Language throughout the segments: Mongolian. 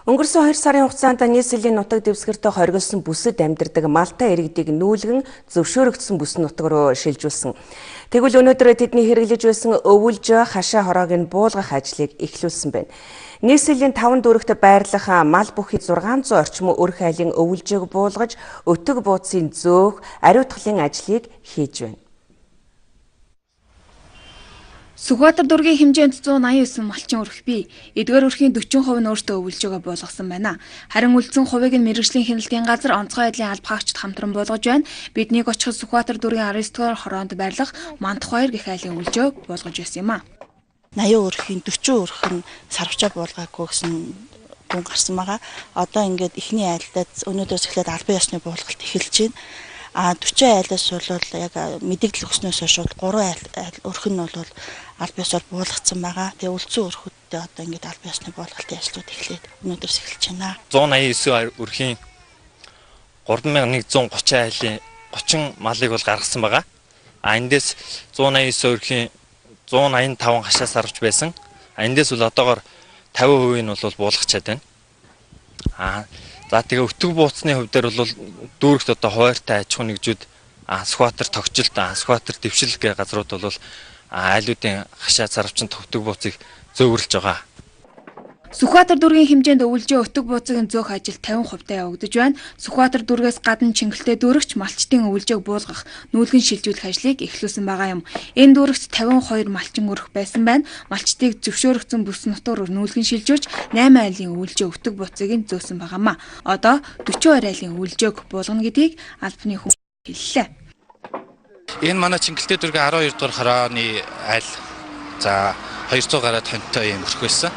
Өнгөрсөн 2 сарын хугацаанд нийслэлийн нутаг дэвсгэрт хоригдсон бүсэд амьдардаг малтай иргэдийг нүүлгэн зөвшөөрөгдсөн бүс нутаг руу шилжүүлсэн. Тэгвэл өнөөдөр тэдний хэрэглэж байсан өвөлжөө хашаа хороог нь буулгах ажлыг эхлүүлсэн байна. Нийслэлийн 5 дүүрэгт байрлах мал бүхий 600 орчим өрх айлын өвөлжөөг буулгаж, өтөг бууцын зөөх, ариутгалын ажлыг хийж байна. Сүхбаатар дүүргийн хэмжээнд 189 малчин өрх бий. Эдгээр өрхийн 40% нь өөртөө өвөлжөөгөө буулгасан байна. Харин үлдсэн хувийг нь мэргэжлийн хяналтын газар онцгой байдлын алба хаагчид хамтран буулгаж байна. Биднийг очиход Сүхбаатар дүүргийн 19 дугаар хороонд байрлах Мандах 2 гэх айлын өвөлжөөг буулгаж байсан юм а. 80 өрхийн 40 өрх нь сарвчаа буулгаагүй гэсэн дүн гарсан байгаа. Одоо ингээд эхний айлдаа өнөөдрөөс эхлээд албан ёсны буулгалт эхэлж байна. А 40 айлаас бол яг мэдэгдэл өгснөөс хойш 3 айл өрх нь бол аль биесээр буулгацсан байгаа. Тэгээ үлдсэн өрхүүддээ одоо ингээд аль биесны буулгалтын ажлууд эхлээд өнөөдрөөс эхэлж байна. 189 өрхийн 3130 айлын 30 малыг бол гаргасан байгаа. А эндээс 189 өрхийн 185 хашаа сарвч байсан. А эндээс бол одоогор 50% нь бол буулгачаад байна. А за тэгээ өтөг бууцны хувь дээр бол дүүрэгт одоо хуваартай аж ахуйн нэгжүүд Сүхбаатар тогтжилт, Сүхбаатар дэвшил гэх газрууд бол айлуудын хашаа сарвчин өтөг бууцыг зөөвөрлж байгаа. Сүхбаатар дүүргийн хэмжээнд өвөлжөө өтөг бууцыг зөөх ажил 50% та явагдаж байна. Сүхбаатар дүүргээс гадна Чингэлтэй дүүрэгч малчдын өвөлжөөг буулгах, нүүлгэн шилжүүлэх ажлыг эхлүүлсэн байгаа юм. Энэ дүүрэгт 52 малчин өрх байсан байна. Малчдыг зөвшөөрөгдсөн бүс нутгаар нүүлгэн шилжүүлж 8 айлын өвөлжөө өтөг бууцыг нь зөөсөн байгаамаа. Одоо 42 айлын өвөлжөөг буулгана гэдгийг албаны хүн хэллээ. Энэ манай Чингэлтэй дүүргийн 12 дугаар хорооны айл за 200 гаруй тонтой юм өрх байсан.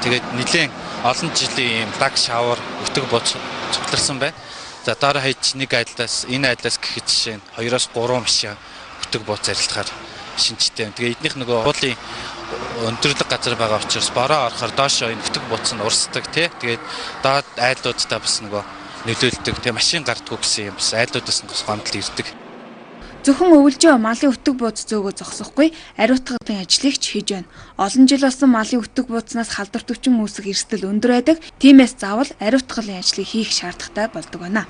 Тэгээд нэлээд олон жилийн ийм лаг шавар өтөг бууц цугларсан байна. За дараа хаяж нэг айлаас энэ айлаас гэхэд жишээ нь 2-оос 3 машин өтөг бууц арилгахаар шинжтэй байна. Тэгээ эднийх нөгөө уулын өндөрлөг газар байгаа учраас бороо орохоор доошоо энэ өтөг бууц нь урсдаг тий. Тэгээд доод айлуудтай бас нөгөө нөлөөлдөг. Тэгээ машин гардггүй гэсэн юм бас айлуудаас нь бас гомдол ирдэг. Зөвхөн өвөлжөө малын өтөг бууц зөөгөө зогсохгүй ариутгалын ажлыг ч хийж байна. Олон жил болсон малын өтөг бууцнаас халдвар төвчин үүсэх эрсдэл өндөр байдаг. Тиймээс заавал ариутгалын ажлыг хийх шаардлагатай болдог байна.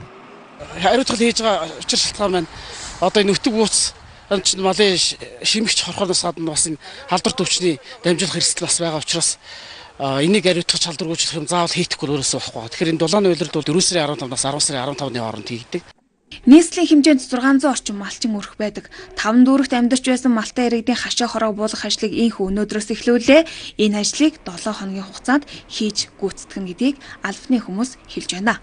Ариутгал хийж байгаа учир шалтгаан маань одоо энэ өтөг бууц чинь малын шимэгч хорхоноос гадна бас энэ халдвар төвчний дамжуулах эрсдэл бас байгаа учраас энийг ариутгах халдваргүйжлэх юм заавал хийхгүй өөрөөсөө болохгүй. Тэгэхээр энэ дулааны улирал бол 4 сарын 15-наас 10 сарын 15-ны хооронд хийгдэг. Нийслэлийн хэмжээнд 600 орчим малчин өрх байдаг. 5 дүүрэгт амьдарч байсан малтай иргэдийн хашаа хороог буулгах ажлыг ийнхүү өнөөдрөөс эхлүүлээ. Энэ ажлыг 7 хоногийн хугацаанд хийж гүйцэтгэнэ гэдгийг албаны хүмүүс хэлж байна.